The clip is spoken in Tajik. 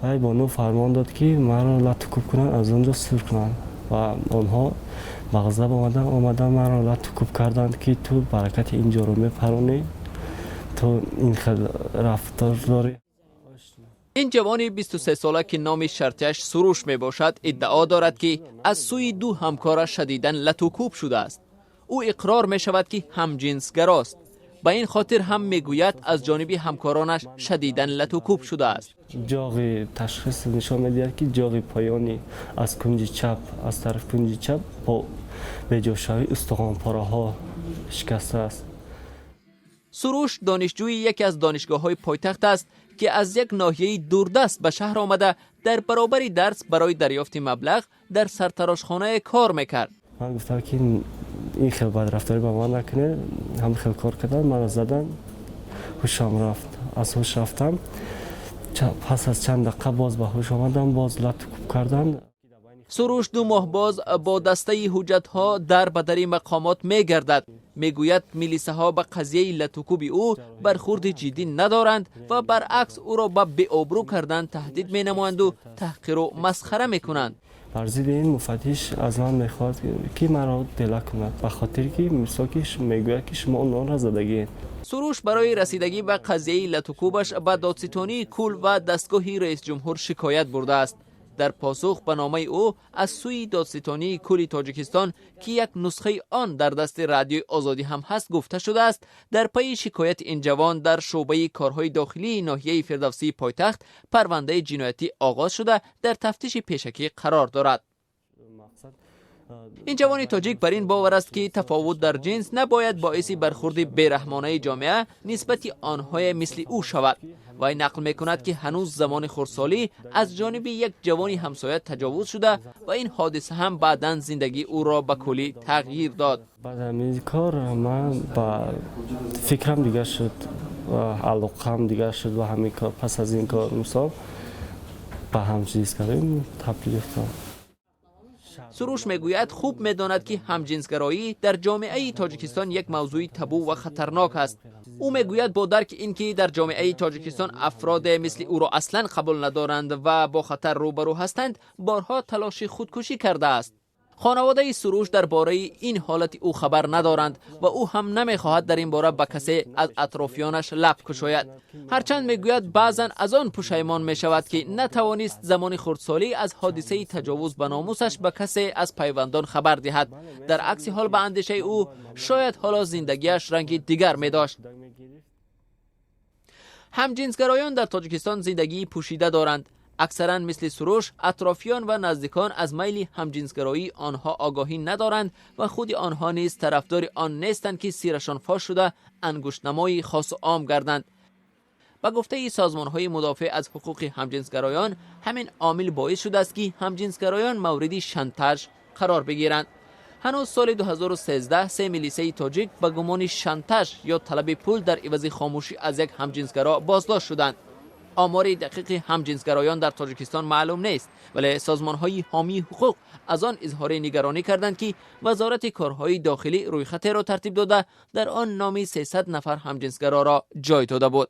Вай бону фармон дод, ки маро лату кӯб кунанд, аз он ҷо сур кунанд, ва онҳо ба ғазаб омаданд, маро лату кӯб карданд, ки ту баракати ин ҷоро мепаронӣ, ту ин хел рафтор дорӣ. Ин ҷавони 23 сола, ки номи шартияш Суруш мебошад, иддао дорад, ки аз сӯи ду ҳамкораш шадидан латукӯб шудааст. Ӯ иқрор мешавад, ки ҳамҷинсгарост. Ба ин хотир ҳам, мегӯяд, аз ҷониби ҳамкоронаш шадидан латукӯб шудааст. Ҷоғи ташхис нишон медиҳад, ки ҷоғи поёнӣ аз кунҷи чап, аз тарафи кунҷи чап бо беҷошавии устухонпораҳо шикастааст. Суруш донишҷӯи яке аз донишгоҳҳои пойтахт аст, ки аз як ноҳияи дурдаст ба шаҳр омада, дар баробари дарс барои дарёфти маблағ дар сартарошхонае кор мекард. Ман гуфтам, ки ин хел бадрафторӣ ба ман накунед. Ҳам хел кор кардан, мана задан, ҳушам рафт, аз ҳуш рафтам. Пас аз чанд дақиқа боз ба ҳуш омадам, боз лату кӯб карданд. Суруш 2 моҳ боз бо дастаи ҳуҷҷатҳо дар ба дари мақомот мегардад. Мегӯяд, милисаҳо ба қазияи латукӯби ӯ бархурди ҷиддӣ надоранд ва баръакс ӯро ба беобрӯ кардан таҳдид менамоянду таҳқиру масхара мекунанд. Бар зидди ин муфаттиш аз ман мехоҳад, ки маро дела кунад, ба хотире ки мисол ки мегӯяд, ки шумо ононро задагиед. Суруш барои расидагӣ ба қазияи латукӯбаш ба додситонии кул ва дастгоҳи раисҷумҳур шикоят бурдааст. Дар посух ба номаи ӯ аз сӯи додситонии кули Тоҷикистон, ки як нусхаи он дар дасти Радиои Озодӣ ҳам ҳаст, гуфта шудааст, дар пайи шикояти ин ҷавон дар шӯъбаи корҳои дохилии ноҳияи Фирдавсии пойтахт парвандаи ҷиноятӣ оғоз шуда, дар тафтиши пешакӣ қарор дорад. Ин ҷавони тоҷик бар ин бовар аст, ки тафовут дар ҷинс набояд боиси бархурди бераҳмонаи ҷомеа нисбати онҳое мисли ӯ шавад. Вай нақл мекунад, ки ҳанӯз замони хурдсолӣ аз ҷониби як ҷавони ҳамсоя таҷовуз шуда ва ин ҳодиса ҳам баъдан зиндагии ӯро ба куллӣ тағйир дод. Баъд ҳамин кор ман ба фикрам дигар шуд, алоқаам дигар шуд ба ҳамин кор. Пас аз ин кор, мисол, ба ҳамҷинсгароӣ табдил ёфтам. Суруш мегӯяд, хуб медонад, ки ҳамҷинсгароӣ дар ҷомеаи Тоҷикистон як мавзӯи табу ва хатарнок аст. Ӯ мегӯяд, бо дарки ин ки дар ҷомеаи Тоҷикистон афроде мисли ӯро аслан қабул надоранд ва бо хатар рӯбарӯ ҳастанд, борҳо талоши худкушӣ кардааст. Хонаводаи Суруш дар бораи ин ҳолати ӯ хабар надоранд ва ӯ ҳам намехоҳад дар ин бора ба касе аз атрофиёнаш лаб кушояд. Ҳарчанд, мегӯяд, баъзан аз он пушаймон мешавад, ки натавонист замони хурдсолӣ аз ҳодисаи таҷовуз ба номусаш ба касе аз пайвандон хабар диҳад. Дар акси ҳол, ба андешаи ӯ, шояд ҳоло зиндагиаш ранги дигар медошт. Ҳамҷинсгароён дар Тоҷикистон зиндагии пӯшида доранд. Аксаран мисли Суруш атрофиён ва наздикон аз майли ҳамҷинсгароии онҳо огоҳӣ надоранд ва худи онҳо низ тарафдори он нестанд, ки сирашон фош шуда, ангуштнамои хосу ом гарданд. Ба гуфтаи созмонҳои мудофеъ аз ҳуқуқи ҳамҷинсгароён, ҳамин омил боис шудааст, ки ҳамҷинсгароён мавриди шантаж қарор бигиранд. Ҳанӯз соли 2013 се милисаи тоҷик ба гумони шантаж ё талаби пул дар ивази хомӯшӣ аз як ҳамҷинсгаро боздошт шуданд. Омори дақиқи ҳамҷинсгароён дар Тоҷикистон маълум нест, вале созмонҳои ҳомии ҳуқуқ аз он изҳори нигаронӣ карданд, ки Вазорати корҳои дохилӣ рӯйхатеро тартиб дода, дар он номи 300 нафар ҳамҷинсгароро ҷой дода буд.